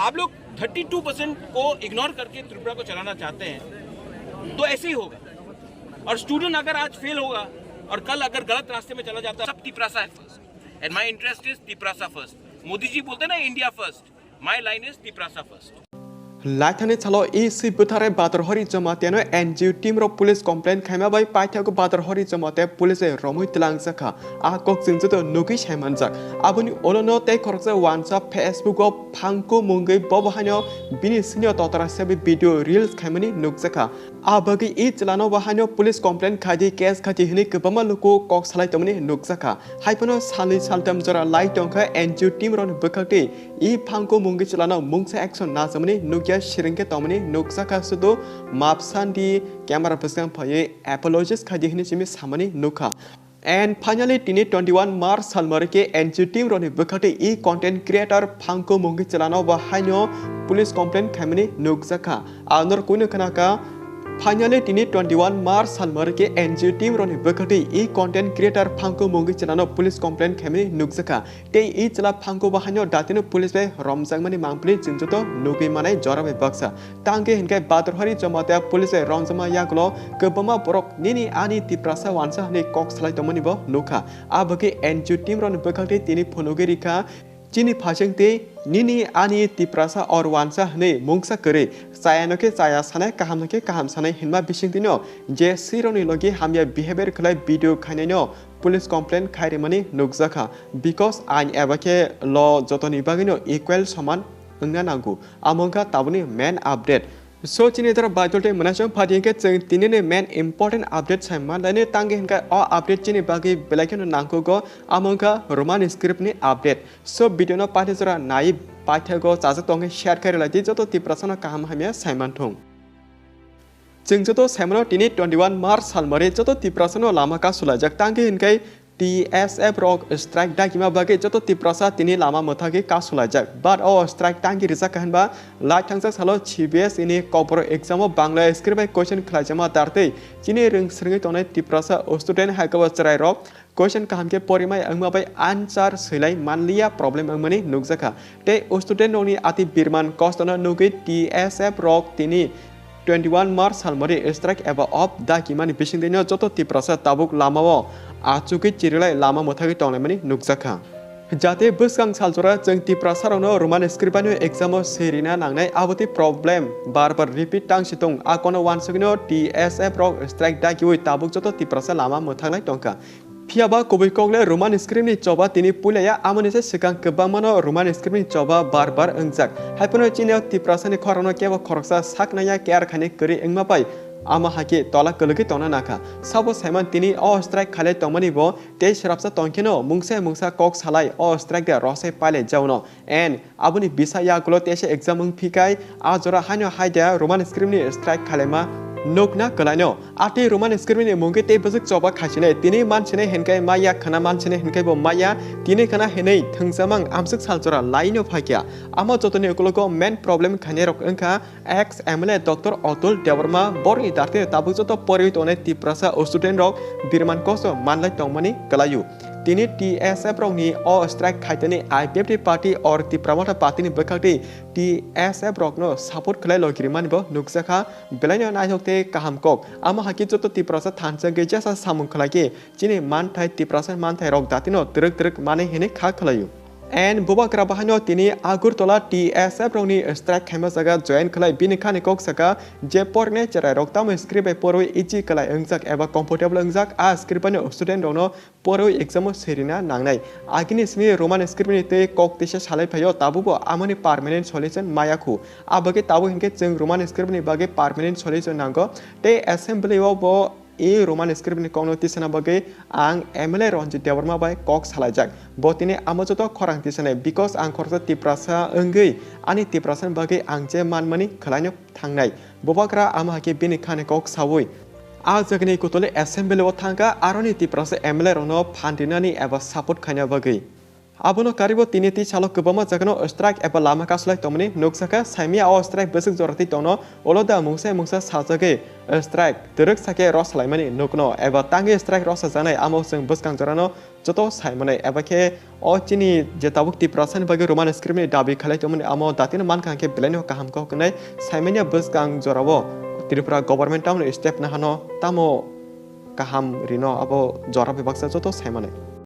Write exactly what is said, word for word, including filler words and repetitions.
आप लोग thirty two percent को इग्नोर करके त्रिपुरा को चलाना चाहते हैं, तो ऐसे ही होगा। और स्टूडेंट अगर आज फेल होगा और कल अगर गलत रास्ते में चला जाता है, सब तिपरासा है first. And my interest is Tiprasa first. Modi ji बोलते ना, India first. My line is Tiprasa first. Laithani salo E C bwthare Bator Hori Jamatia no N G O team rok police complaint khaima bai paithago Bator Hori Jamatia police bai romwi twlangjakha. A kok chwng joto nugwi saimanjak. Aboni ulo no tei khoroksa wansa Facebook o phangku mungwi bobo haino bini senior totora sebi video reels khaimani nukjakha. A bagwi e chwlano bo haino police complaint khaidi, case khaidi hwnwi kwbangma luku kok salai tongmani nukjakha. Haiphano salni saltam jora lai tongkha N G O team rokni bwkhaktwi e phangku mungwi chwlano mungsa action nachamani nukya, siringkhe tongmani nukjakha, sudu map sandi, camera bwskang phaiwi apologies khaidi hwnwi simi samani nukha. And finally, tini twenty one March salmari khe N G O team rokni bwkhaktwi e content creator phangku mungwi chwlano bo haino police complaint khaimani nukjakha. Ang norok kuino khna kha, finally tini twenty one March salmari khe N G O team rokni bwkhaktwi e content creator phangku mungwi chwlano police complaint khaimani nukjakha. Tei e chwla phangku bo haino datino police bai romjakmani mangpili chwng joto nugwi manai jora bai baksa. Tangkhe hinkhe Bator Hori Jamatia police bai romjakma yagulo kwbangma borok nini ani Tiprasa wansa hwnwi kok salai tongmani bo nukha. A bagwi N G O team rokni bwkhaktwi tini phunugwi rikha, chini phasing tei nini ani Tiprasa or wansa hwnwi mungsa kwrwi, chayano khe chaya sanai, kahamno khe kaham sanai hinma bisingtwino je sirokni logi hamya behavior khlai video khainaino police complaint khai rimani nukjakha, because ain eba khe law jotoni bagwino equal soman wngna nango. Amo wngkha tabukni main update. So, chini doro Baitol tei Mwnasong phadi hinkhe chwng tinini main important update sai manlaini, tangwi hinkhe o update chini bagwi belai kheno nangkukgo, amo wngkha Roman script ni update. So, video no paithak jora nai paithakgo chajak tongkhe share khai rwlaidi, joto Tiprasano kaham hamya saimanthung. Chwng joto saimano tini twenty one March salmari joto Tiprasano lama kasulaijak, tangwi hinkhe T S F rok strike dagima bagwi joto Tiprasa tini lama mwthagwi kasulaijak. But o strike tangwi rijak kha hinba lai thangjak salo C B S E ni kokborok exam o Bangla script bai question khlaijakma dartwi chini rwng swrwngwi tongnai Tiprasa student hai khe bo chwrai rok question kaham khe porimai wngma bai answer swilai manliya problem wngmani nukjakha. Tei student rokni ati birman kostono nugwi T S F rok tini twenty one March salmari strike eba off dagimani bisingtwino joto Tiprasa tabuk lamao achugwi chirilai lama mwthagwi tonglaimani nukjakha. Jate bwskang saljora chwng Tiprasa rokno Roman script bai no exam o serina nangnai, abotwi problem bar bar repeat tangsi tong, a kono wansugwino T S F rok strike dagiwi tabuk joto Tiprasa lama mwthaglai tongkha. Phiyaba kubui kokle Roman script ni choba tini puilaya, amoni se swkang kwbangmano Roman script ni choba bar bar wngjak. Haiphano chini o Tiprasa ni khorang no kebo khoroksa sak naya care khainai kwrwi wngma bai ama hakhe tola kwlwgwi tongna nakha. Sabo saiman tini o strike khailai tongmani bo tei srapsa tongkheno mungsa mungsa kok salai o strike de rosai pailai jauno. And aboni bisa yagulo teisa exam wng phikai, a jora haino haida Roman script ni strike khalaima nukna kwlaino. Atwi Roman script ni mungwi tei bwswk choba khaisinai, tini mansinai hinkai maya, khana mansinai hinkai bo maya, tini khana hinwi thwngsamang amswk sal jora laino phaikya. Amo jotoni ukologo main problem khainai rok wngkha ex M L A Doctor Atul Debbarma, borni dartino tabuk joto porwi tongnai Tiprasa student rok birman kosto manlai tongmani kwlaio. Tini T S F rokni o strike khaitani I P F T party or Tipra Motha party ni bwkhakti T S F rokno support khlai logirimani bo nukjakha, belaino naithok tei kaham kok. Amo hakhe joto Tiprasa thansa wngwi jesa samung khlaikhe chini manthai Tiprasa manthai rok datino twrwk twrwk manwi hinwi kha khlaio. And Bubagra bahaino tini Agartala T S F rokni strike khaima jaga join khlai bini khani kok saka je porne cherai rok tamo script bai porwi easy khlai wngjak eba comfortable wngjak, a script bai student rokno porwi exam o serina nangnai. Agini simi Roman script ni tei kok tisa salai phaio, tabukbo amoni permanent solution maya khu. Abagwi tabuk hinkhe chwng Roman script ni bagwi permanent solution nango. Tei assembly o bo e Roman script ni kokno tisana bagwi ang M L A Ranjit Debbarma bai kok salaijak. Bo tini amo joto khorang tisanai, because ang khoroksa Tiprasa wngwi ani Tiprasa ni bagwi ang je manmani khwlaino thangnai. Bubagra amo hakhe bini khani kok saui a jagani kutuli assembly o thangkha, aroni Tiprasa M L A rokno phan rinani eba support khaina bagwi. Abono karibo tini twi salo kwbangma jagano strike eba lama kasulai tongmani nukjakha. Saimanya o strike bwswk jora twi tongno, ulo da mungsa mungsa sajagwi strike twrwk sakhe rosalaimani nukno eba tangwi strike rosajaknai, amo chwng bwskang jorano joto saimanai. Eba khe o chini je tabuk Tiprasani bagwi Roman script ni dabi khalai tongmani, amo datino mankha khe belaino kaham kok hwnwi. Saimanya bwskang jorao Tripura government tamoni step nahano, tamo kaham rino abo jora bebaksa joto saimanai.